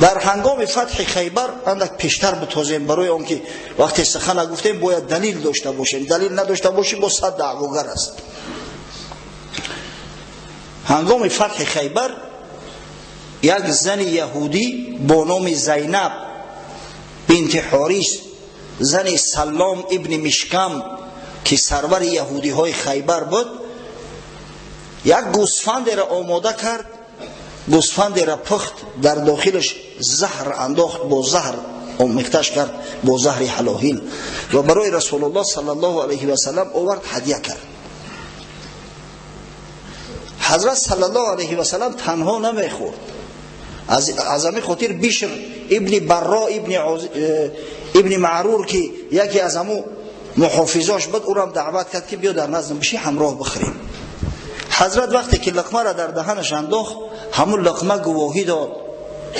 Дар ҳангоми фатҳи Хайбар андак пештар битозем, барои он ки вақте сухана гуфтем бояд далил дошта бошем. Далил надошта бошем, бо сад даъвогар аст. Ҳангоми фатҳи Хайбар як зани яҳудӣ бо номи Зайнаб бинти Ҳорис, зани Саллом ибни Мишкам, ки сарвари яҳудиҳои Хайбар буд, як гӯсфандеро омода кард, гӯсфандеро пухт, дар дохилаш заҳр андохт, бо заҳр омехташ кард, бо заҳри ҳалоҳил, ва барои Расулуллоҳ саллаллоҳу алайҳи васаллам овард, ҳадя кард. Ҳазрат саллаллоҳу алайҳи васаллам танҳо намехӯрд. Аз ҳамин хотир Бишр ибни Барро ибни Маърур, ки яке аз ҳамун муҳофизош буд, ӯрам даъват кард, ки биё дар наздам биши, ҳамроҳ бихӯрем. Ҳазрат вақте ки луқмаро дар даҳанаш андохт, ҳамун луқма гувоҳӣ дод,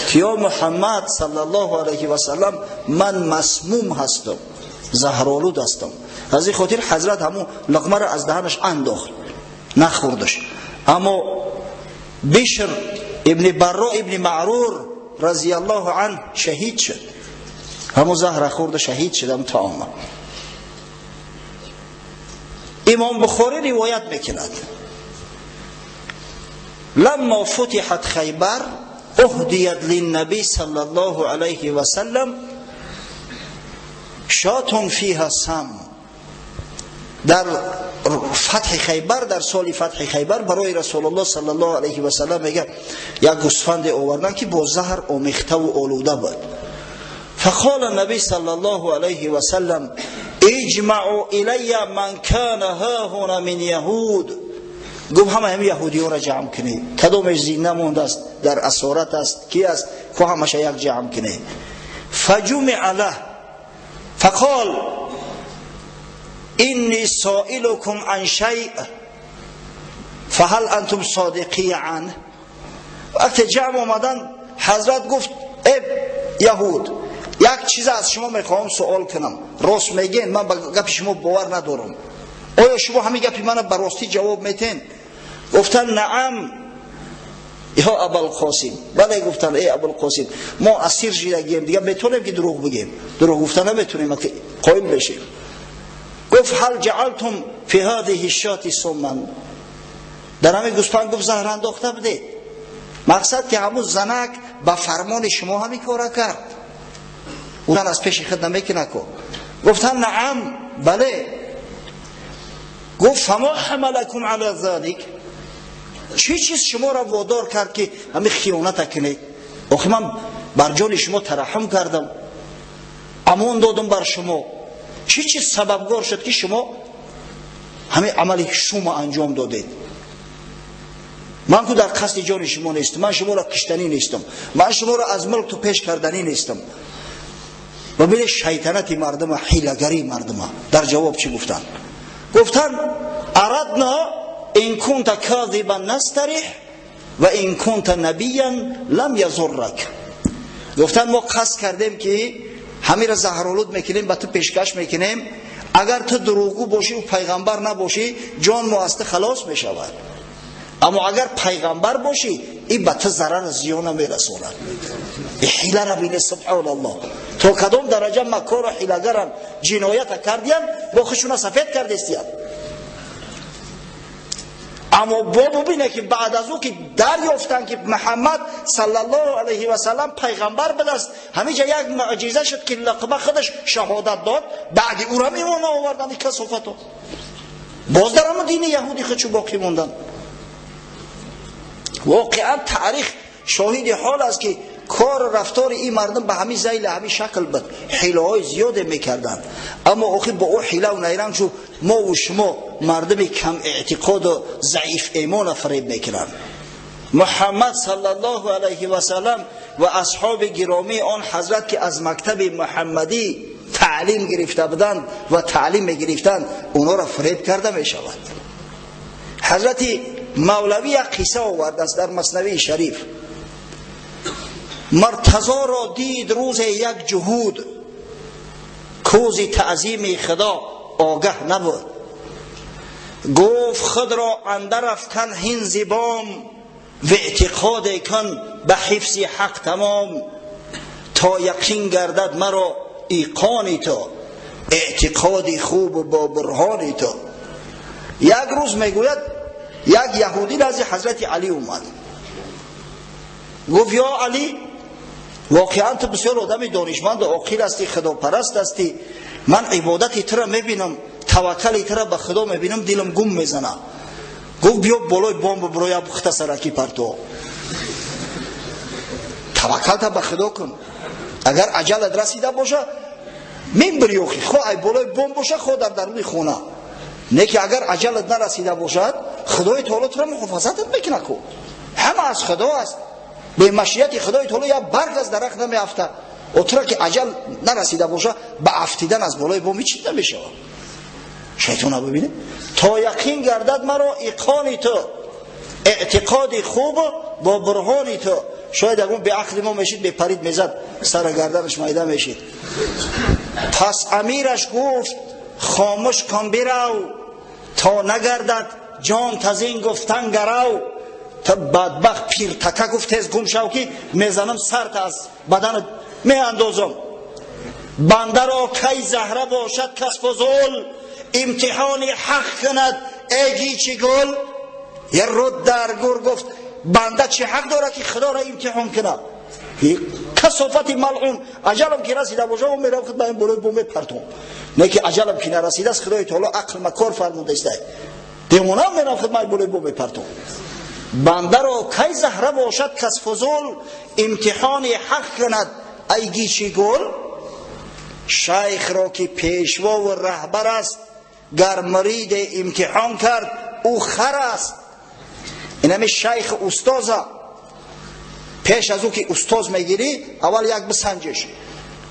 ки ё Муҳаммад саллаллоҳу алайҳи васаллам, ман масмум ҳастам, заҳролуд ҳастам. Аз ин хотир ҳазрат ҳамун луқмаро аз даҳанаш андохт, нахӯрдаш. Аммо Бишр ибни Барро ибни Маърур разияллоҳу анҳ шаҳид шуд. Ҳамун заҳра хӯрда шаҳид шуд, ҳамун таома. Имом Бухорӣ ривоят мекунад: لما فتحت خيبر اهديت للنبي صلى الله عليه وسلم شاة فيها سم. در فتح خیبر، در соли фатҳи Хайбар барои Расулуллоҳ саллаллоҳу алайҳи васаллам мегӯяд, як гӯсфанде овардан, ки бо заҳр омехтаву олуда буд. فقال النبي صلى الله عليه وسلم: اجمعوا إلي من كان هاهنا من يهود. گفت همه هم یهودی ها را جمع کنید، کدومش زینده موند است، در اسارت است، کی است، که همش یک جمع کنید. فجمع له فقال: إني سائلكم عن شيء فهل أنتم صادقي عنه. وقتی جمع آمدن، حضرت گفت: ای یهود، یک چیز از شما میخواهم سوال کنم، راست میگین؟ من به گپ شما باور ندارم. آیا شما همین گپی منو به راستی جواب میتین؟ گفتن: نعم یا ابوالقاسم. بله، گفتن، ای ابوالقاسم، ما اسیر شدگیم، دیگه میتونیم که دروغ بگیم؟ دروغ گفتن نمیتونیم که قائل بشیم. گفت: هل جعلتم فی هذه الشاة سما؟ در همین گوسفند، گفت، زهر انداخته بودید؟ مقصد که همون زنک به فرمان شما همین کارا کرد، او از پیش خود نمیکنه کو. گفتن: نعم، بله. گفت: فما حملكم على ذلك؟ چی چیز شما را وادار کرد که همین خیانت کنید؟ آخه من بر جان شما ترحم کردم، امان دادم بر شما. چی چیز سببگار شد که شما همین عمل شوم انجام دادید؟ من که در قصد جان شما نیستم، من شما را کشتنی نیستم، من شما را از ملک تو پیش کردنی نیستم. و ببینید شیطنت مردم، حیله‌گری مردم. در جواب چی گفتن؟ گفتن: اردنا إن كنت كاذبا نستريح وإن كنت نبيا لم يضرك. گفتن ما قصد کردیم که همین را زهرآلود میکنیم، به تو پیشکش میکنیم، اگر تو دروغگو باشی و پیغمبر نباشی، جان ما از تو خلاص میشود، اما اگر پیغمبر باشی، این به تو ضرر زیان میرساند. حیله را بینه، سبحان الله، تا کدام درجه مکار و حیله‌گرن. جنایت کردیم، با خودشون سفید کردستیم. اما با ببینه که بعد از او که دریافتن که محمد صلی الله علیه و سلم پیغمبر بوده است، همینجا یک معجزه شد که لقمه خودش شهادت داد. بعد او را ایمان آوردن. این کثافتو باز در همون دین یهودی خودشو باقی موندن. واقعا تاریخ شاهد حال است که کار رفتار این مردم به همین ذیل، همین شکل بود. حیله های زیاد میکردن، اما آخر با او حیله و نیرنگ شو ما و شما مردم کم اعتقاد و ضعیف ایمان فریب میکنن. محمد صلی الله علیه و سلم و اصحاب گرامی آن حضرت که از مکتب محمدی تعلیم گرفته بودند و تعلیم میگرفتند، اونا را فریب کرده میشود. حضرت مولوی یک قصه آورده است در مثنوی شریف: مرتضی را دید روز یک جهود، کوز تعظیم خدا آگه نبود. گفت خود را اندر افکن هین ز بام، و اعتقاد کن به حفظ حق تمام. تا یقین گردد مرا ایقانی تو، اعتقادی خوب و با برهانی تو. یک روز میگوید یک یهودی نزد حضرت علی اومد، گفت یا علی، واقعا تو بسیار آدم دانشمند و عاقل هستی، خداپرست هستی، من عبادت تو را میبینم، توکل تو را به خدا میبینم، دلم گم میزنه. گفت بیا بالای بام برو یا پخته سرکی پرتو، توکل تا به خدا کن، اگر عجلت رسیده باشه میبری اخی، خو ای بالای بام باشه خو در درون خونه، نه که اگر عجلت نرسیده باشد خدای تعالی تو را محافظتت میکنه کو، همه از خدا است، به مشیت خدای تعالی یا برگ از درخت نمیافته، او تو را که عجل نرسیده باشه به افتیدن از بالای بام هیچ نمیشه. شیطان ببینه تا یقین گردد مرا ایقانی تو، اعتقاد خوب با برهانی تو. شاید اگه به عقل ما میشید به پرید میزد سر گردنش میده میشید. پس امیرش گفت خاموش کن برو، تا نگردد جان تزین گفتن گرو. تا بدبخت پیر تکه گفت تیز گم شو که میزنم سرت از بدن میاندازم. بنده را کی زهره باشد کس فضول، امتحان حق کند ای گیچی گل. یه رد در گور گفت بنده چه حق داره که خدا را امتحان کنه؟ کثافت ملعون، عجلم که رسیده باشه و میرم خود با این بلوی بومه پرتون، نه که عجلم که نرسیده است خدای تعالی عقل مکار فرموده است، دیوانه میرم خود با این بلوی بومه پرتون. بنده را کی زهره باشد کس فضول، امتحان حق کند ای گیچی گل. شیخ را که پیشوا و رهبر است، گر مرید امتحان کرد او خر است. این همه شیخ استاذ، پیش از او که استاذ میگیری اول یک بسنجش،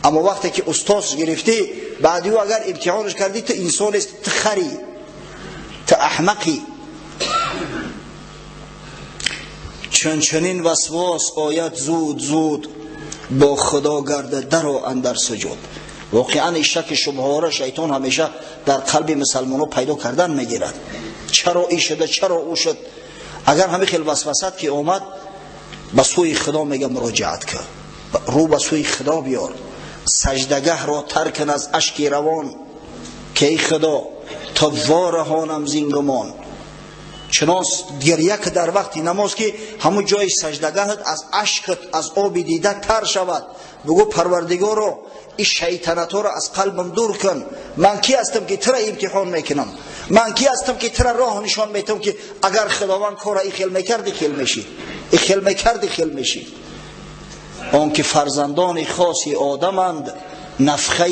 اما وقتی که استاذ گرفتی بعدی او اگر امتحانش کردی تو انسان است، تو خری، تو احمقی. چون چنین وسواس آید زود زود، با خدا گرده در و اندر سجود. واقعا این شک شبهه را شیطان همیشه در قلب مسلمان‌ها پیدا کردن میگیرد، چرا این شده چرا او شد. اگر همه خیلی وسوسه که اومد به سوی خدا میگه مراجعت کن، رو به سوی خدا بیار، سجدگه را ترک کن از اشک روان، که ای خدا تا وارهانم زین گمان. چنان گریه که در وقتی نماز که همون جای سجدگهت از اشکت از آب دیده تر شود، بگو پروردگارا این شیطنت ها را از قلبم دور کن، من کی هستم که تو را امتحان میکنم، من کی هستم که تو را راه نشان میتم که اگر خداوند کار را ای خیل میکرد خیل میشید، ای خیل میکرد خیل میشید. آنکه فرزندان خاصی آدمند، نفخه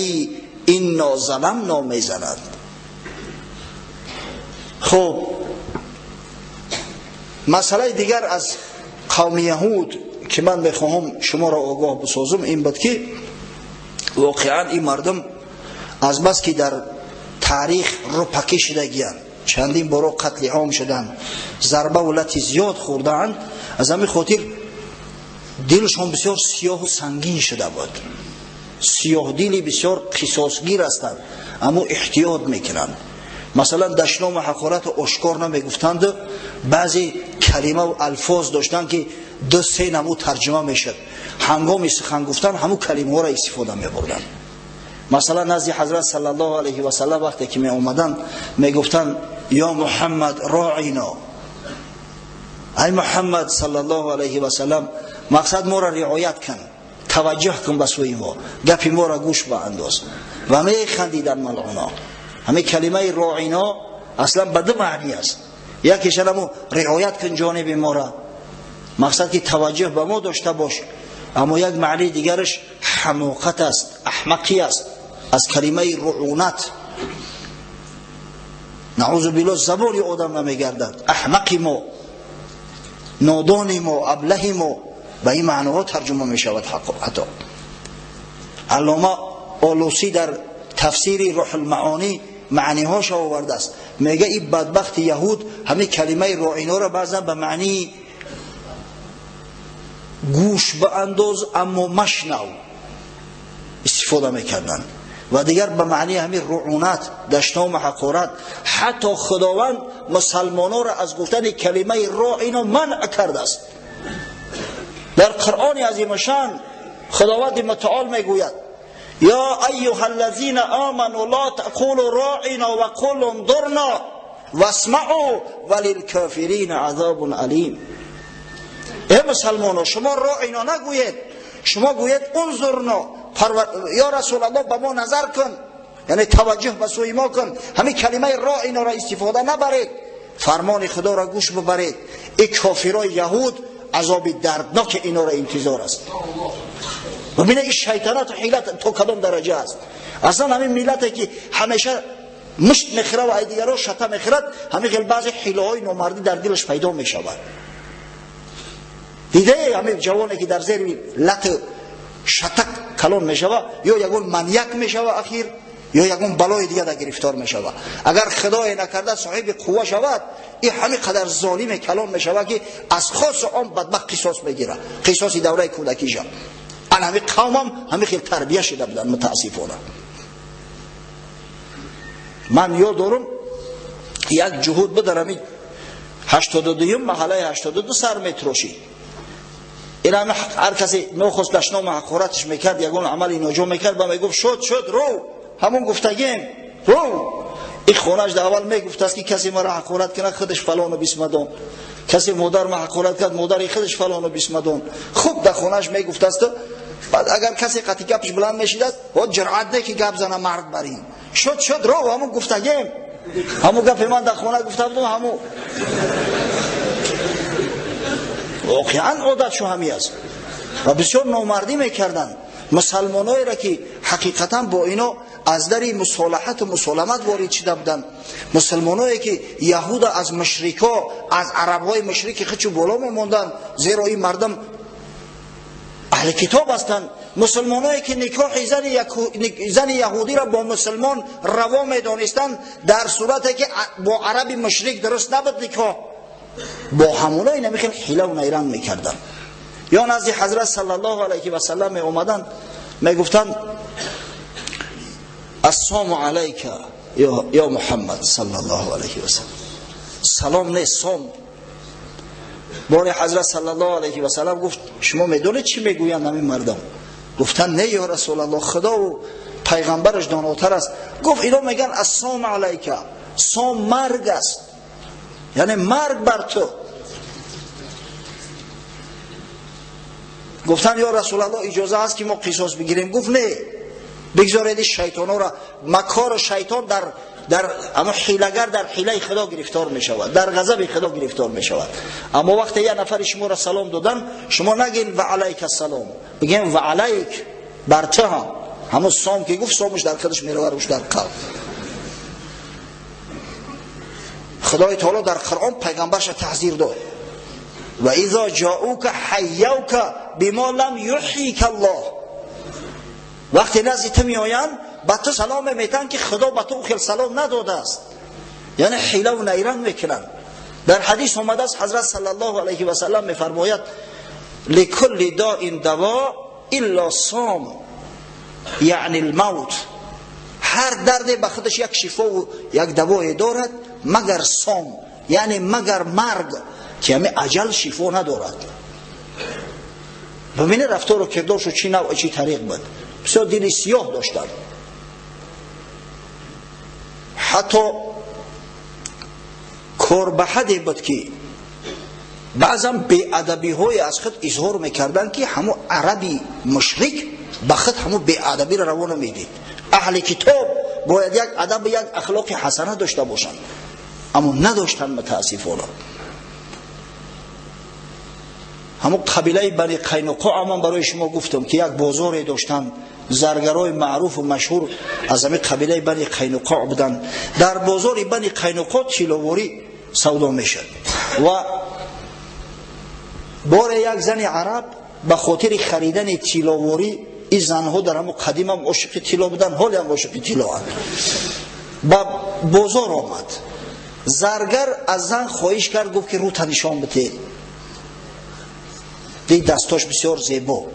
این نازلم نامیزنند. خب مسئله دیگر از قوم یهود که من میخواهم شما را آگاه بسازم این بود که واقعا این مردم از بس که در تاریخ روپکی شدگیان، چندین بارا قتل عام شدن، ضربه و لطی زیاد خوردند، از همین خاطر دلشان بسیار سیاه و سنگین شده بود. سیاه دلی بسیار قصاصگیر هستند، اما احتیاط میکنند. مثلا دشنام و حقارت آشکار نمیگفتند، بعضی کلمه و الفاظ داشتند که دو سه نمو ترجمه میشد، هنگام سخن گفتن همون کلمه ها را استفاده میبردند. مثلا نزد حضرت صلی الله علیه و سلم وقتی که می اومدن میگفتند یا محمد راعینا، ای محمد صلی الله علیه و سلم، مقصد ما را رعایت کن، توجه کن به سوی ما، گپ ما را گوش بانداز. و میخندیدن ملعونا. همه کلمه راعینا اصلا به دو معنی است، یکیش همون رعایت کن جانب ما را، مقصد که توجه به ما داشته باش، اما یک معنی دیگرش حماقت است، احمقی است، از کلمه رعونت. نعوذ بالله زبان آدم نمیگردد، احمقی ما، نادانی ما، ابلهی ما، به این معناها ترجمه می شود. حتی علامه آلوسی در تفسیر روح المعانی معنی هاش آورده است، میگه این بدبخت یهود همه کلمه راعینا را بعضا به معنی گوش به انداز اما مشنو استفاده میکردن، و دیگر به معنی همین رعونت، دشنام و حقارت. حتی خداوند مسلمانان را از گفتن کلمه راعینا منع کرده است. در قرآن عظیم شان خداوند متعال میگوید یا ایها الذین آمنوا لا تقولوا راعنا وقولوا انظرنا واسمعوا وللکافرین عذاب علیم. ای مسلمانان، شما راعنا نگویید، شما گویید انظرنا. یا رسول الله به ما نظر کن، یعنی توجه به سوی ما کن. همین کلمه راعنا را استفاده نبرید، فرمان خدا را گوش ببرید. ای کافرای یهود عذاب دردناک اینا را انتظار است. ببینید این شیطنت و حیلت تا کدام درجه است. اصلا همین ملتی که همیشه مشت میخوره و دیگران شته میخورد، همین خیلی بعضی حیله های نامردی در دلش پیدا میشود. دیده همین جوانی که در زیر لط شتک کلان میشود، یا یگون منیک میشود اخیر، یا یگون بلای دیگه در گرفتار میشود. اگر خدای نکرده صاحب قوه شود، این همین قدر ظالم کلان میشود که از خاص آن بدبخت قصاص میگیره، قصاص دوره کودکیش. ان همین قومم همین خیلی تربیه شده بودن متاسفانه. من یاد دارم یک جهود بود در همین 82 محله 82 سر میتروشید. این همه هر کسی نخواست دشنام حقارتش میکرد، یگون عملی ناجا میکرد، با میگفت شد شد رو همون گفتگیم رو. این خونش در اول میگفت است که کسی مرا حقارت کنه خودش فلان و بیسمدون، کسی مادر ما حقارت کرد مادر خودش فلان و بیسمدون. خوب در خونش میگفت است. بعد اگر کسی قطعی گپش بلند میشید است، او جرأت نه که گپ زنه مرد برین. شد شد رو همون گفتگیم، همون گپ من در خونه گفته بودم، همون واقعا عادت شو همی است. و بسیار نامردی میکردند مسلمانایی را که حقیقتا با اینا از در مصالحت و مسالمت وارد شده بودند. مسلمانایی که یهود از مشرکا، از عربهای مشرک خودشو بالا میموندند، زیرا این مردم اهل کتاب هستند. مسلمانایی که نکاح زن یهودی را با مسلمان روا میدانستند، در صورتی که با عرب مشرک درست نبود نکاح، با همونای نمیخوان حیله و نیرنگ میکردن. یا نزد حضرت صلی الله علیه و سلم می اومدن میگفتن السلام علیک یا محمد صلی الله علیه و سلم. سلام نه، سام. بار حضرت صلی الله علیه و سلم گفت شما میدونید چی میگویند همین مردم؟ گفتن نه یا رسول الله، خدا و پیغمبرش داناتر است. گفت اینا میگن السلام علیک، سام مرگ است، یعنی مرگ بر تو. گفتن یا رسول الله اجازه هست که ما قصاص بگیریم؟ گفت نه، بگذارید شیطان ها را، مکار شیطان در اما حیله‌گر در حیله خدا گرفتار می شود، در غضب خدا گرفتار می شود. اما وقتی یه نفر شما را سلام دادن، شما نگین و علیک السلام، بگین و علیک، بر تو هم. همون سام که گفت سامش در خودش میره روش در قلب. خدای تعالی در قرآن پیغمبرش تحذیر داد و اذا جاءوک حیوک بما لم یحیک الله. وقتی نزد تو میآیند به تو سلام میتن که خدا به تو خیلی سلام نداده است، یعنی حیله و نیرنگ میکنن. در حدیث آمده است حضرت صلی الله علیه و سلم میفرماید لکل داء دواء الا صام یعنی الموت. هر درد به خودش یک شفا و یک دوای دارد مگر صام، یعنی مگر مرگ که همه اجل شفا ندارد. ببینه رفتار و کردارش چی نوع چی طریق بود. بسیار دل سیاه داشتن. حتی کار به حدی بود که بعضا بی‌ادبی های از خود اظهار میکردن که همو عربی مشرک به خود همو بی‌ادبی را روانه میدید. اهل کتاب باید یک ادب یک اخلاق حسنه داشته باشند، اما نداشتن متاسفانه. همون قبیله بنی قینقاع من برای شما گفتم که یک بازاری داشتن، زرگرای معروف و مشهور از همین قبیله بنی قینقاع بودن. در بازار بنی قینقاع تیلووری سودا میشد و بار یک زن عرب به خاطر خریدن تیلووری، این زنها در همون قدیم هم عاشق تیلا بودن، حالی هم عاشق تیلا هستند، به بازار آمد. زرگر از زن خواهش کرد، گفت که رو نشان بده. دید دستاش بسیار زیبا،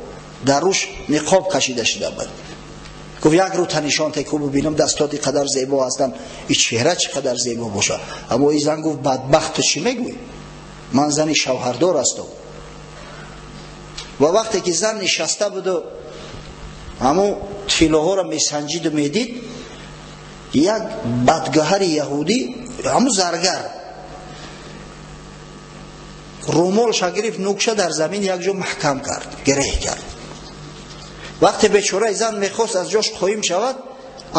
در روش نقاب کشیده شده بود. گفت یک رو تنشان تکو ببینم دستات قدر زیبا هستن، این چهره چقدر زیبا باشه. اما این زن گفت بدبخت تو چی میگویی؟ من زن شوهردار هستم. و وقتی که زن نشسته بود و ҳамун тиллоҳоро месанҷиду медид, як бадгаҳари яҳудӣ, ҳамун заргар, румолша гирифт, нукша дар замин як ҷо маҳкам кард, гиреҳ кард. Вақте бечораи зан мехост аз ҷош қоим шавад,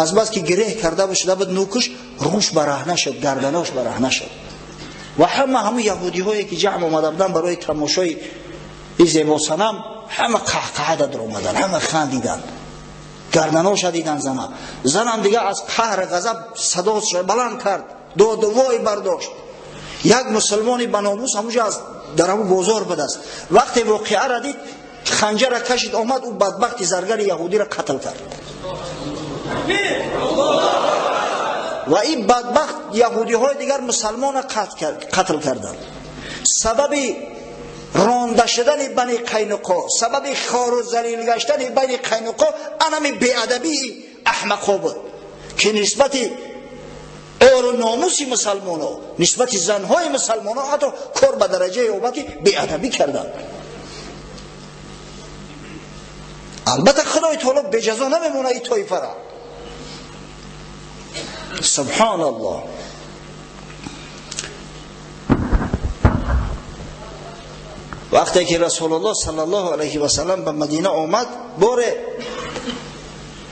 аз бас ки гиреҳ карда шуда буд нукш, рӯш бараҳна шуд, гарданош бараҳна шуд. Ва ҳама ҳамун яҳудиҳое ки ҷамъ омада буданд барои тамошои ин зебосанам, ҳама қаҳқаҳа дар омаданд, ҳама хандиданд, гарданоша дидан зана. Занам дига аз қаҳр ғазаб садош баланд кард, доду вой бардошт. Як мусулмони ба номус ҳамунҷо аз дар ҳамун бозор будааст. Вақте воқеаро дид, ханҷара кашид, омад, ӯ бадбахти заргари яҳудиро қатл кард. Ва ин бадбахт яҳудиҳои дигар мусалмона қатл карданд. Сабаби ронда шудани бани Қайнуқо, сабаби хору залил гаштани бани Қайнуқо анами беадабии аҳмақҳо буд, ки нисбати ору номуси мусалмоно, нисбати занҳои мусалмоно ҳатто кор ба дараҷае омад, ки беадабӣ карданд. Албатта Худои таоло беҷазо намемонад ин тоифара. Субҳоналлоҳ. Вақте ки Расулуллоҳ саллаллоҳу алайҳи васаллам ба Мадина омад, боре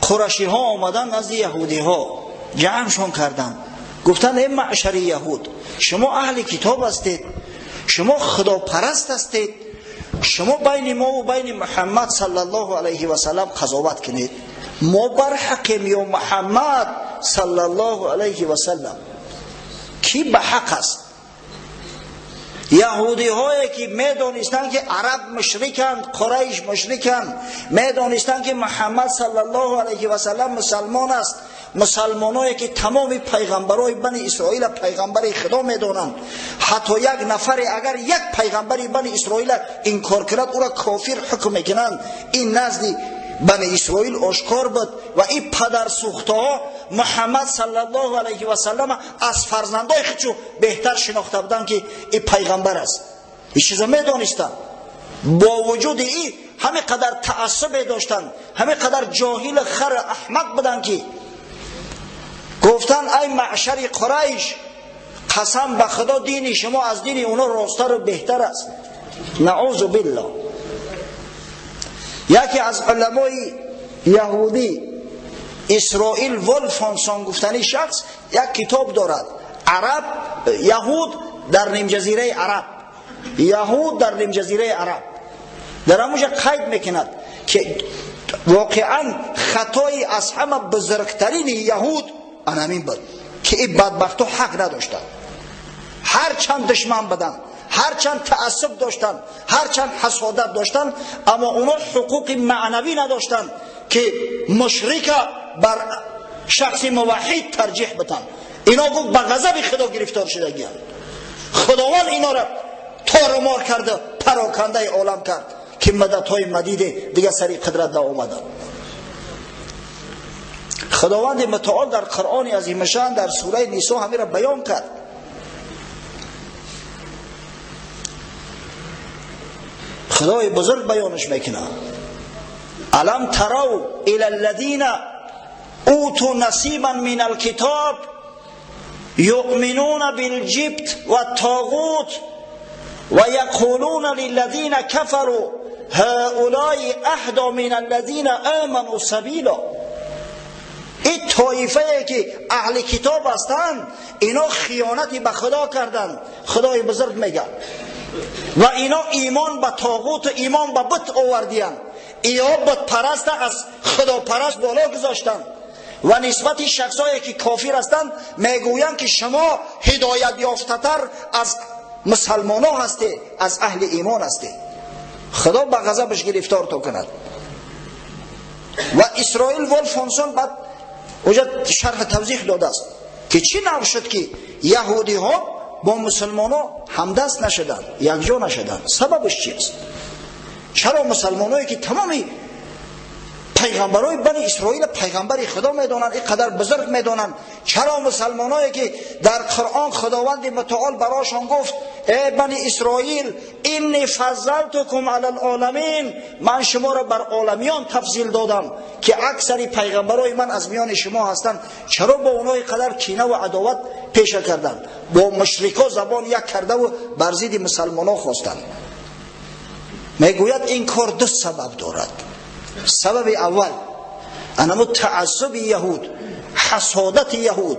қурашиҳо омаданд назди яҳудиҳо, ҷамъшон карданд, гуфтанд: эй маъшари яҳуд, шумо аҳли китоб ҳастед, шумо худопараст ҳастед, шумо байни мо ва байни Муҳаммад саллаллоҳу алайҳи васаллам қазоват кунед, мо барҳақем ё Муҳаммад саллаллоҳу алайҳи васаллам? Кӣ ба ҳақ аст? Яҳудиҳое ки медонистанд, ки араб мушриканд, қурайш мушриканд, медонистанд, ки Муҳаммад саллаллоҳу алайҳи васаллам мусалмон аст, мусалмоное ки тамоми пайғамбарои бани Исроила пайғамбари Худо медонанд, ҳатто як нафаре агар як пайғамбари бани Исроила инкор кунад, ӯро кофир ҳукм мекунанд. Ин назди бани Исроил ошкор буд. Ва ин падарсӯхтаҳо Муҳаммад саллаллоҳу алайҳи васаллам аз фарзандои худшо беҳтар шинохта буданд, ки ин пайғамбар аст. Ин чизо медонистанд. Бо вуҷуди ин ҳаме қадар таассубе доштанд, ҳаме қадар ҷоҳил хар аҳмақ буданд, ки гуфтанд: ай маъшари Қурайш, қасам ба Худо, дини шумо аз дини оно росттару беҳтар аст. Наъузу биллоҳ. Яке аз уламои яҳудӣ Исроил Волфонсон гуфтани шахс як китоб дорад, араб яҳуд дар нимҷазираи араб, яҳуд дар нимҷазираи араб. Дар ҳамонҷа қайд мекунад, ки воқеан хатои аз ҳама бузургтарини яҳуд анамин буд, ки ин бадбахтҳо ҳақ надоштанд. Ҳарчанд душман буданд, ҳарчанд таассуб доштанд, ҳарчанд ҳасодат доштанд, аммо оно ҳуқуқи маънавӣ надоштанд, ки мушрика бар шахси муваҳид тарҷиҳ битанд. Ино гуфт ба ғазаби Худо гирифтор шудагиянд. Худованд инора торумор карда, парокандаи олам кард, ки мададҳои мадиде дига сари қудрат наомаданд. Худованди мутаол дар Қуръони азимашан дар сураи Нисо ҳамира баён кард. Худои бузург баёнаш мекунад: алам тарав ила аллазина уту насибан мин алкитоб юъминуна билҷибт ваттоғут ва яқулуна лиллазина кафару ҳаулаи аҳда мин аллазина аману сабила. Ин тоифае ки аҳли китоб ҳастанд, ино хиёнати ба Худо карданд, Худои бузург мегӯяд, ва ино имон ба тоғуту имон ба бут овардиянд. Иё бутпараста аз худопараст боло гузоштанд ва нисбати шахсое ки кофир ҳастанд мегӯянд, ки шумо ҳидоят ёфтатар аз мусалмоно ҳастед, аз аҳли имон ҳастед. Худо ба ғазабаш гирифтор то кунад. Ва Исроил Волфонсон баъд оҷа шарҳ тавзиҳ додааст, ки чӣ нав шуд, ки яҳудиҳо бо мусулмоно ҳамдаст нашуданд, якҷо нашуданд. Сабабаш чист? Чаро мусулмоное ки тамоми пайғамбарои бани Исроила пайғамбари Худо медонанд, ин қадар бузург медонанд, чаро мусулмоное ки дар Қуръон Худованди мутаол барошон гуфт: эй бани Исроил, инни фаззалтукум алал оламин, ман шуморо бар оламиён тафзил додам, ки аксари пайғамбарои ман аз миёни шумо ҳастанд. Чаро бо онҳо қадар кина ва адоват пеша карданд? Бо мушрико забон як кардаву бар зидди мусалмонон хостанд. Мегӯяд, ин кор ду сабаб дорад. Сабаби аввал, анамо таассуби яҳуд, ҳасодати яҳуд.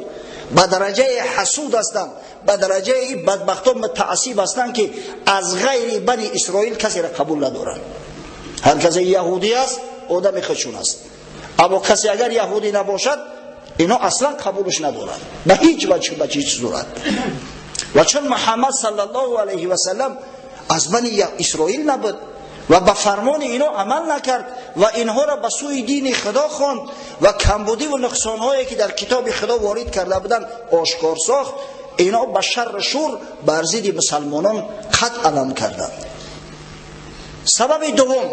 Ба дараҷаи ҳасуд ҳастанд, ба дараҷаи бадбахтон мутаассиб ҳастанд, ки аз ғайри бани Исроил касеро қабул надоранд. Ҳар касе яҳудӣ аст, одами худшон аст, аммо касе агар яҳудӣ набошад, ино аслан қабулш надоранд ба ҳеҷ ваҷҳ, ба ҳеҷ сурат. Ва чун Муҳаммад саллаллоҳу алайҳи васаллам аз бани Исроил набуд ва ба фармони ино амал накард ва инҳоро ба сӯи дини Худо хонд ва камбудӣ ва нуқсонҳое ки дар китоби Худо ворид карда буданд ошкор сохт, ино ба шарру шур бар зидди мусалмонон қат алам карданд. Сабаби дуввум,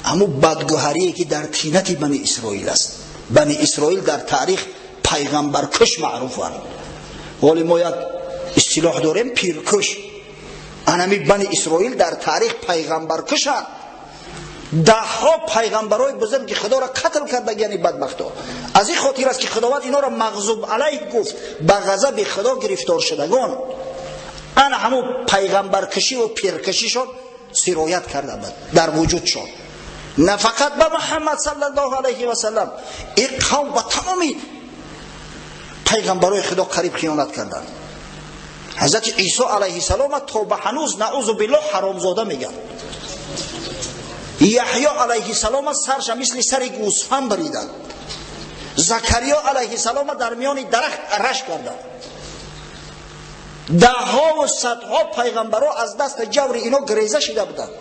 ҳамун бадгӯҳарие ки дар тинати бани Исроил аст. Бани Исроил дар таърих пайғамбаркуш маъруфанд. Ҳоли мо як истилоҳ дорем, пиркуш. Анами бани Исроил дар таърих пайғамбаркушанд. Даҳҳо пайғамбарои бузурги Худоро қатл кардагияни бадбахто. Аз ин хотир аст, ки Худованд инҳоро мағзуб алайҳ гуфт, ба ғазаби Худо гирифтор шудагон. Ана ҳамун пайғамбаркушиву пиркушишон сироят карда буд дар вуҷудшон. На фақат ба Муҳаммад саллаллоҳу алайҳи васаллам, ин қавм ба тамоми пайғамбарои Худо қариб хиёнат карданд. Ҳазрати Исо алайҳиссалома то ба ҳанӯз, наузу биллоҳ, ҳаромзода мегӯянд. Яҳё алайҳиссалома сарша мисли сари гӯсфанд бариданд. Закариё алайҳиссалома дар миёни дарахт араш карданд. Даҳҳову садҳо пайғамбаро аз дасти ҷаври ино гиреза шида буданд.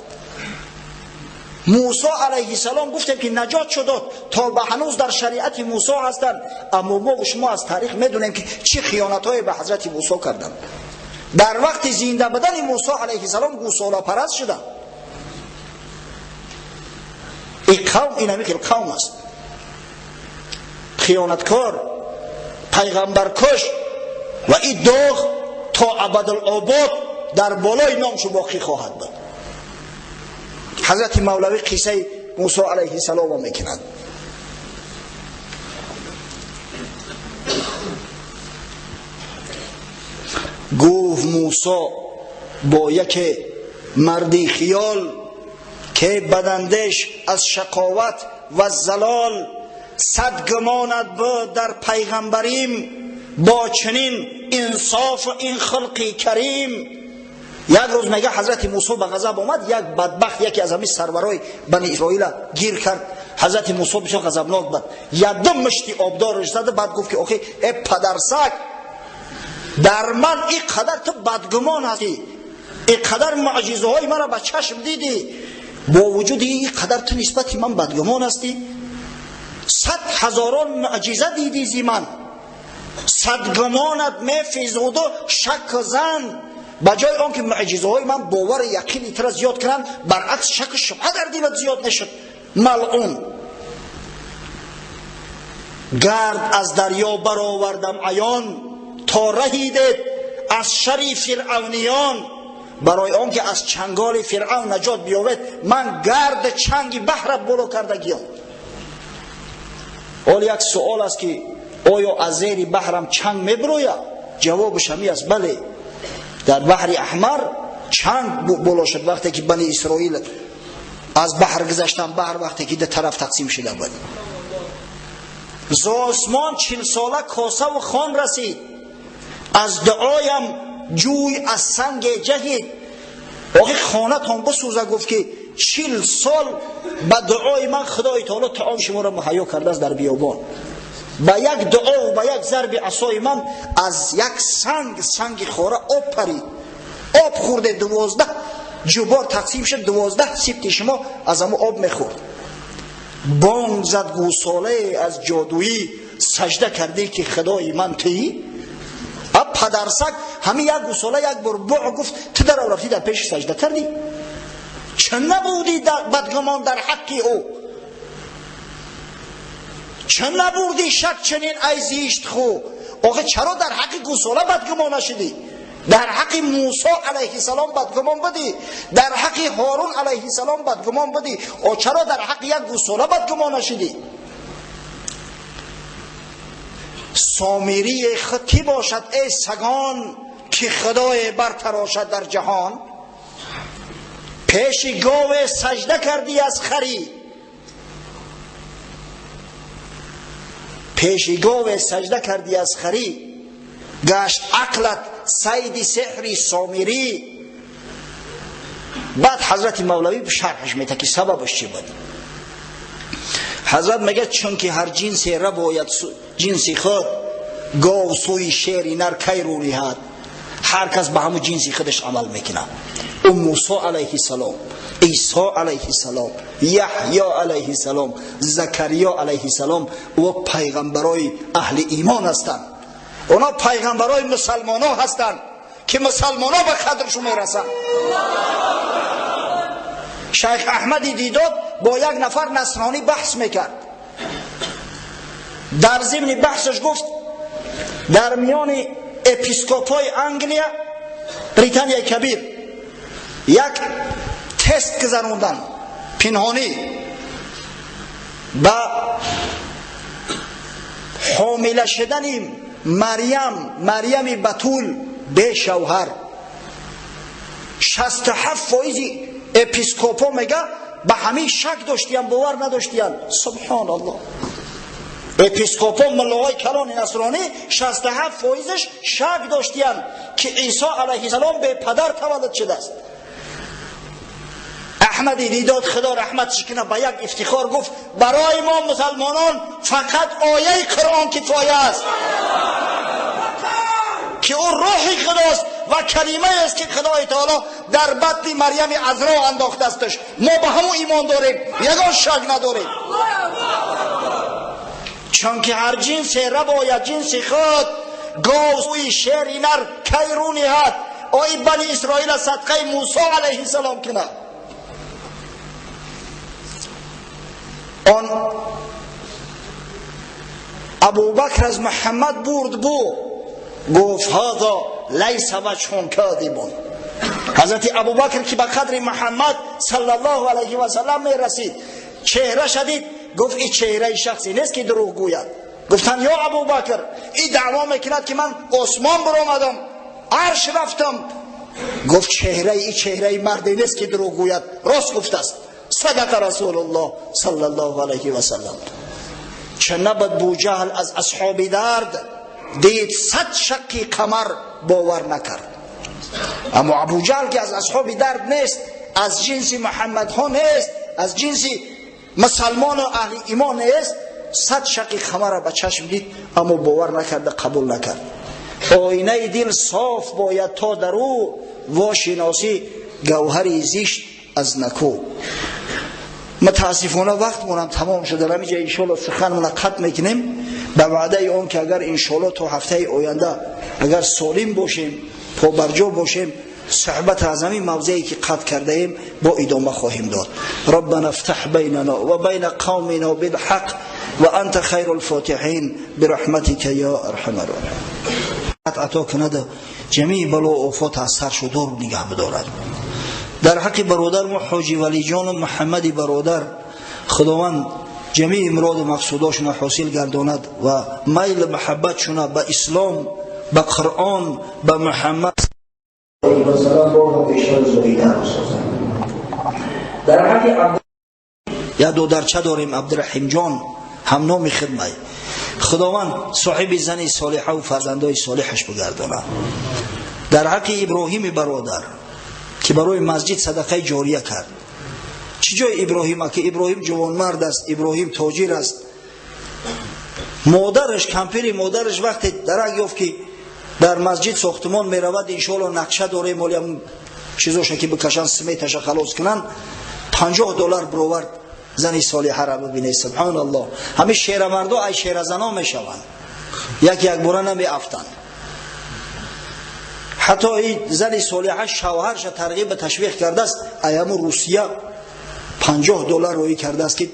Мусо алайҳиссалом гуфтем, ки наҷот шудод, то ба ҳанӯз дар шариати Мусо ҳастанд, аммо мо шумо аз таърих медонем, ки чӣ хиёнатҳое ба ҳазрати Мусо карданд. Дар вақти зинда будани Мусо алайҳиссалом гӯсолапараст шуданд. Ин қавм ин ҳамин хел қавм аст, хиёнаткор, пайғамбаркуш, ва ин доғ то абадулобод дар болои номшу боқӣ хоҳад буд. Ҳазрати Мавлавӣ қиссаи Мусо алайҳиссаломро мекунад. Гуфт Мусо бо яке марди хиёл, ки бадандеш аз шақоват ва залол, сад гумонат буд дар пайғамбарим, бо чунин инсофу ин хулқи карим. Як рӯз, мега, ҳазрати Мусо ба ғазаб омад. Як бадбахт, яке аз ҳамин сарварои бани Исроила гир кард. Ҳазрати Мусо бисёр ғазабнок буд, якду мушти обдорш зада, баъд гуфт, ки охи, э падарсак, дар ман ин қадар ту бадгумон ҳастӣ, ин қадар муъҷизаҳои маро ба чашм дидӣ, бо вуҷуди ин қадар ту нисбати ман бадгумон ҳастӣ? Сад ҳазорон муъҷиза дидӣ зи ман, сад гумонат мефизуду шакку зан. Ба ҷои он ки муъҷизаҳои ман бовари яқини тура зиёд кунанд, баръакс шаку шубҳа дар дилат зиёд мешуд. Малъун, гард аз дарё баровардам аён, то раҳидед аз шари фиръавниён. Барои он ки аз чанголи Фиръавн наҷот биёвед, ман гарди чанги баҳра боло кардагиём. Ҳол як суол аст, ки оё аз зери баҳрам чанг мебирояд? Ҷавобаш ҳамин аст: бале. Дар баҳри Аҳмар чанг боло шуд, вақте ки бани Исроил аз баҳр гузаштан, баҳр вақте ки ду тараф тақсим шуда буд. Зосмон 40 сола косаву хон расид, аз дуоям ҷӯй аз санге ҷаҳид. Охи, хонатон бисӯза, гуфт, ки 40 сол ба дуои ман Худои таоло таом шуморо муҳайё кардааст дар биёбон. Ба як дуову ба як зарби асои ман аз як санг, санги хора, об парид, об хӯрде, 12 ҷубор тақсим шуд, 12 сибти шумо аз ҳамо об мехӯрд. Бонг зад гӯсолае аз ҷодуӣ, сажда кардӣ, ки худои ман туӣ. А падарсак, ҳамин як гӯсола як бор буъ гуфт, ту дарав рафтӣ дар пеши сажда кардӣ. Чӣ набудӣ бадгумон дар ҳаққи ӯ? Ча набурдӣ шак чунин ай зишт ху? Охе чаро дар ҳаққи гӯсола бадгумон нашудӣ? Дар ҳаққи Мусо алайҳиссалом бадгумон будӣ, дар ҳаққи Ҳорун алайҳиссалом бадгумон будӣ, о чаро дар ҳаққи як гӯсола бадгумон нашудӣ? Сомирии худ кӣ бошад эй сагон, ки худое бартарошад дар ҷаҳон? Пеши гове сажда кардӣ аз харӣ, пеши гове сажда кардӣ аз харӣ, гашт ақлат сайди сеҳри сомирӣ. Баъд ҳазрати Мавлавӣ шарҳаш мета ки сабабаш чӣ буд. Ҳазрат мегӯяд чунки ҳар ҷинсе рабояд ҷинси худ, гов сӯи шери нар кай рӯ ниҳад. Ҳар кас ба ҳамун ҷинси худаш амал мекунад. Ӯ Мусо алайҳиссалом, Исо алайҳиссалом, Яҳё алайҳиссалом, Закариё алайҳиссалом ӯ пайғамбарои аҳли имон ҳастанд. Онҳо пайғамбарои мусалмоно ҳастанд ки мусалмоно ба қадршон мерасанд. Шайх Аҳмади Дидод бо як нафар насронӣ баҳс мекард. Дар зимни баҳсаш гуфт дар миёни епископҳои Англия, Британияи Кабир як тест гузарондан пинҳонӣ ба ҳомила шудани Марьям, Марьями Батул бешавҳар. 67% епископҳо мега ба ҳамин шак доштиян, бовар надоштиян. Субҳоналлоҳ. Епископҳо, муллоҳои калони насронӣ 67%-ш шак доштиян ки Исо алайҳиссалом бепадар таваллуд шудааст. Аҳмади Дидод худо раҳматш кунад ба як ифтихор гуфт барои мо мусалмонон фақат ояи Қуръон кифоя аст, ки ӯ рӯҳи худост ва калимаест ки Худои Таоло дар батни Марьями Азро андохтасташ. Мо ба ҳамон имон дорем, ягон шак надорем. Чунки ҳар ҷинсе рабояд ҷинси худ, гов сӯи шери нар кай рӯ ниҳад. Ои бани Исроила садқаи Мусо алайҳиссалом кунад. Он Абубакр аз Муҳаммад бурд бу, гуфт ҳаза лайса ваҷҳун кадибун. Ҳазрати Абубакр ки ба қадри Муҳаммад саллаллоҳу алайҳи васаллам мерасид, чеҳра шадид, гуфт ин чеҳраи шахсе нест ки дурӯғ гӯяд. Гуфтанд ё Абубакр, ин даъво мекунад ки ман осмон баромадам, арш рафтам. Гуфт чеҳраи ин чеҳраи марде нест ки дурӯғ гӯяд, рост гуфтааст. Садақа Расулуллоҳ саллаллоҳу алайҳи васаллам. Ча набад Буҷаҳл аз асҳоби дард, дид 100 шаққи қамар бовар накард. Аммо Абуҷаҳл ки аз асҳоби дард нест, аз ҷинси Муҳаммадҳо нест, аз ҷинси мусалмону аҳли имон нест, 100 шаққи қамарро ба чашм дид, аммо бовар накарда, қабул накард. Оинаи дил соф бояд то дар ӯ вошиносӣ гавҳари зишт аз наку. Мутаассифона вақтмонам тамом шуд. Дар ҳамин ҷо иншоалло суханмона қатъ мекунем ба ваъдаи он ки агар иншоалло то ҳафтаи оянда агар солим бошем, побарҷо бошем, суҳбат аз ҳамин мавзее ки қатъ кардаем бо идома хоҳем дод. Раббана ифтаҳ байнана ва байна қавмина билҳақ ва анта хайрул фотиҳин бирахматика ё арҳамар роҳимин. Ато кунад ҷамии бало офот аз саршу дур нигаҳ бидорад. Дар ҳаққи бародар мо Ҳоҷи Валиҷону Муҳаммади бародар Худованд ҷамии муроду мақсудошона ҳосил гардонад ва майл муҳаббатшона ба ислом, ба Қуръон, ба Муҳаммад бештар. Дар ҳаққи як додарча дорем, Абдураҳимҷон, ҳамноми хидмай. Худованд соҳиби зани солиҳа ва фарзандои солиҳаш бигардонад. Дар ҳаққи Иброҳими бародар ки барои масҷид садақаи ҷория кард. Чӣ ҷои Иброҳима ки Иброҳим ҷавонмард аст, Иброҳим тоҷир аст. Модараш, кампири модараш вақте дарак ёфт ки дар масҷид сохтмон меравад, иншоалло нақша дорем, оли ҳам чизоша ки бикашанд, сметаша халос кунанд, $50 бировард зани солиҳаро бибинед. Субҳоналлоҳ. Ҳамин шерамардо ай шеразано мешаванд, як якбора намеафтанд. Ҳатто ин зани солиҳа шавҳарша тарғиб ба ташвиқ кардааст, ай ҳамун Русия $50 роӣ кардааст ки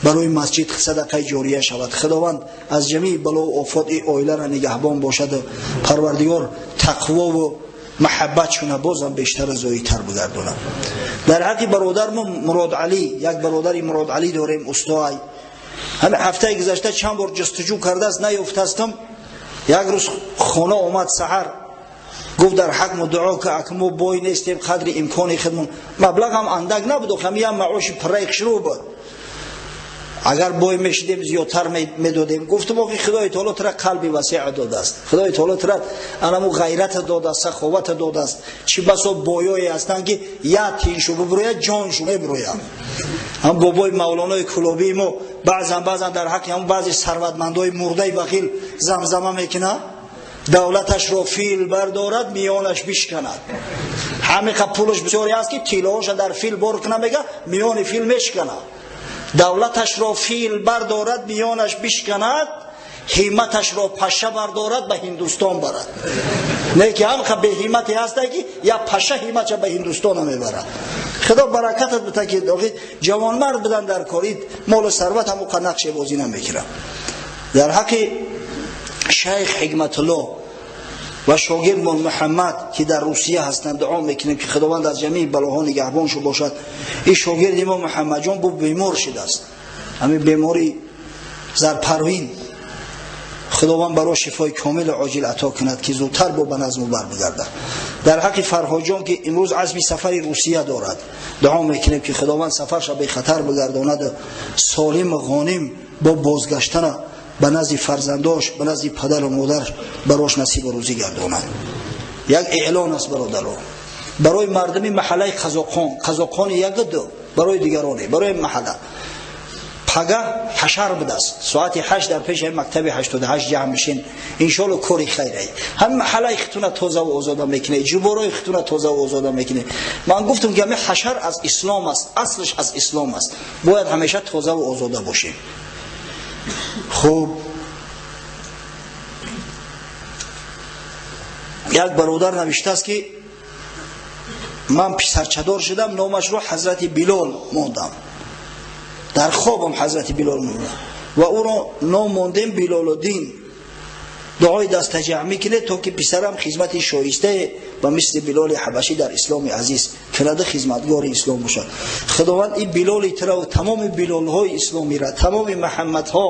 барои масҷид садақаи ҷория шавад. Худованд аз ҷамеи бало ва офот ин оиларо нигаҳбон бошад. Парвардигор тақво ва маҳаббатшона бозам бештар зоитар бигардонад. Дар ҳаққи бародармо Мурод Алӣ, як бародари Мурод Алӣ дорем, устоай. Ҳамин ҳафтаи гузашта чанд бор ҷустуҷӯ кардааст, наёфтастам. Як рӯз хона омад саҳар, гуфт дар ҳақ мо дуо ка, ака мо бой нестем, қадри имкони худмон. Маблағам андак набуд, ҳамин як маоши пурраи хушрӯ буд. Агар бой мешидем зиёдтар медодем. Гуфтам охи Худои таоло тура қалби васеъ додааст, Худои таоло тура анаму ғайрата додааст, саховата додааст. Чӣ басо боёе ҳастанд ки як тиншу бибурӯяд, ҷоншу мебурӯяд. Ҳам бобои мавлонои кулобии мо баъзан дар ҳаққи ҳам баъзе сарватмандои мурдаи бахил замзама мекунад. Давлаташро фил бардорад, миёнаш бишканад. Ҳамиқа пулаш бисёре аст ки тиллоҳоша дар фил бор кунад, мега миёни фил мешканад. Давлаташро фил бардорад, миёнаш бишканад, ҳимматашро паша бардорад, ба Ҳиндустон барад. Не ки ҳамқа беҳиммате ҳаста ки я паша ҳимматша ба Ҳиндустона мебарад. Худо баракатат бита ки ҷавонмард будан дар кори молу сарват ҳам уқа нақше бозӣ намекунад. Дар ҳаққи шайх Ҳикматулло ва шогирдмон Муҳаммад ки дар Русия ҳастанд дуо мекунем ки Худованд аз ҷамеи балоҳо нигаҳбоншу бошад. Ин шогирди мо Муҳаммадҷон бу бемор шудааст, ҳамин бемори зарпарвин. Худованд баро шифои комилу оҷил ато кунад ки зудтар бо ба назму барбигардад. Дар ҳаққи Фарҳоҷон ки имрӯз азми сафари Русия дорад дуо мекунем ки Худованд сафарша бехатар бигардонад, солиму ғоним бо бозгаштана ба назди фарзандош, ба назди падару модараш барош насибу рӯзӣ гардонад. Як эълон аст бародаро барои мардуми маҳаллаи Қазоқхон, Қазоқхони як ду, барои дигароне, барои маҳалла. Пага ҳашар будааст, соати 8 дар пеши мактаби 88 ҷамъ мешин. Иншоалло кори хайрае. Ҳам маҳаллаи хитуна тозаву озода мекунед, ҷуборои хитуна тозаву озода мекунед. Ман гуфтам ки ҳамин ҳашар аз ислом аст, аслаш аз ислом аст. Бояд ҳамеша тозаву озода бошем. Хуб, як бародар навиштааст ки ман писарчадор шудам, номашро Ҳазрати Билол мондам. Дар хобам Ҳазрати Билол мондам ва ӯро ном мондем Билолуддин. Дуои дастаҷамъӣ кунед то ки писарам хизмати шоистае ба мисли Билоли ҳабашӣ дар исломи азиз кунада, хизматгори ислом бошад. Худованд ин Билоли тура ва тамоми билолҳои исломира, тамоми Муҳаммадҳо,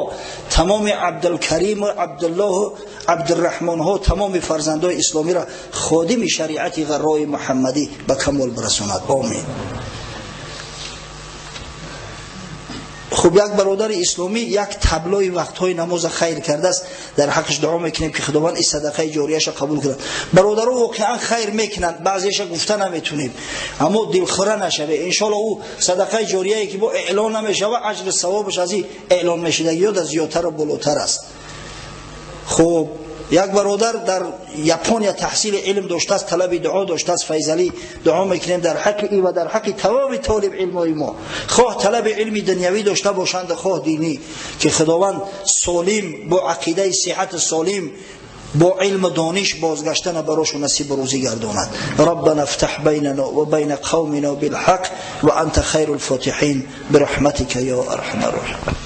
тамоми Абдулкариму Абдуллоҳу Абдурраҳмонҳо, тамоми фарзандои исломира ходими шариати ғаррои муҳаммадӣ ба камол бирасонад. Омин. Хуб, як бародари исломӣ як таблои вақтҳои намоза хайр кардааст, дар ҳаққаш дуо мекунем ки Худованд ин садақаи ҷорияша қабул кунад. Бародаро воқеан хайр мекунанд, баъзеша гуфта наметунем, аммо дилхӯра нашаве. Иншоалло ӯ садақаи ҷорияе ки бо эълон намешава, аҷру савобаш аз ин эълон мешудагиё да зиёдтару болотар аст. Хуб, як бародар дар Япония таҳсили илм доштааст, талаби дуо доштааст. Файзалӣ, дуо мекунем дар ҳаққи ӣ ва дар ҳаққи тамоми толиб илмҳои мо, хоҳ талаби илми дунявӣ дошта бошанд, хоҳ динӣ, ки Худованд солим бо ақидаи сиҳати солим бо илму дониш бозгаштана барошу насибу рӯзӣ гардонад. Раббана ифтаҳ байнана ва байна қавмина билҳақ ва анта хайрул фотиҳин бирахматика ё арҳамар роҳимин.